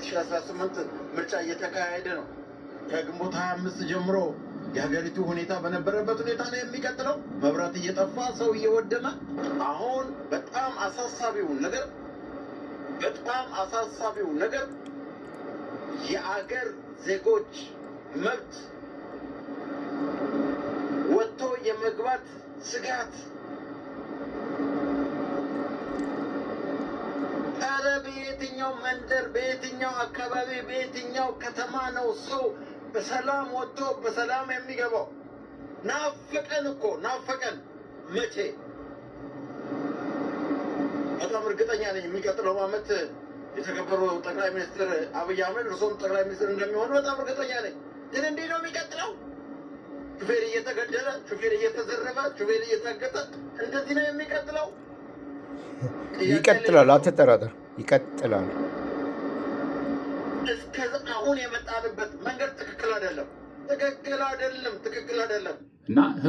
2018 ምርጫ እየተካሄደ ነው። ከግንቦት 25 ጀምሮ የሀገሪቱ ሁኔታ በነበረበት ሁኔታ ነው የሚቀጥለው። መብራት እየጠፋ፣ ሰው እየወደመ። አሁን በጣም አሳሳቢው ነገር የአገር ዜጎች መብት፣ ወጥቶ የመግባት ስጋት። ኧረ በየትኛው መንደር፣ በየትኛው አካባቢ፣ በየትኛው ከተማ ነው ሰው በሰላም ወጥቶ በሰላም የሚገባው? ናፈቀን እኮ፣ ናፈቀን። መቼ? በጣም እርግጠኛ ነኝ የሚቀጥለው ዓመት የተከበሩ ጠቅላይ ሚኒስትር አብይ አህመድ፣ እርሶም ጠቅላይ ሚኒስትር እንደሚሆኑ በጣም እርግጠኛ ነኝ። ግን እንዲህ ነው የሚቀጥለው? ሹፌር እየተገደለ፣ ሹፌር እየተዘረፈ፣ ሹፌር እየታገተ እንደዚህ ነው የሚቀጥለው? ይቀጥላል። አትጠራጠር፣ ይቀጥላል። እስከ አሁን የመጣንበት መንገድ ትክክል አይደለም። ትክክል አይደለም። ትክክል አይደለም። እና ህዝቡ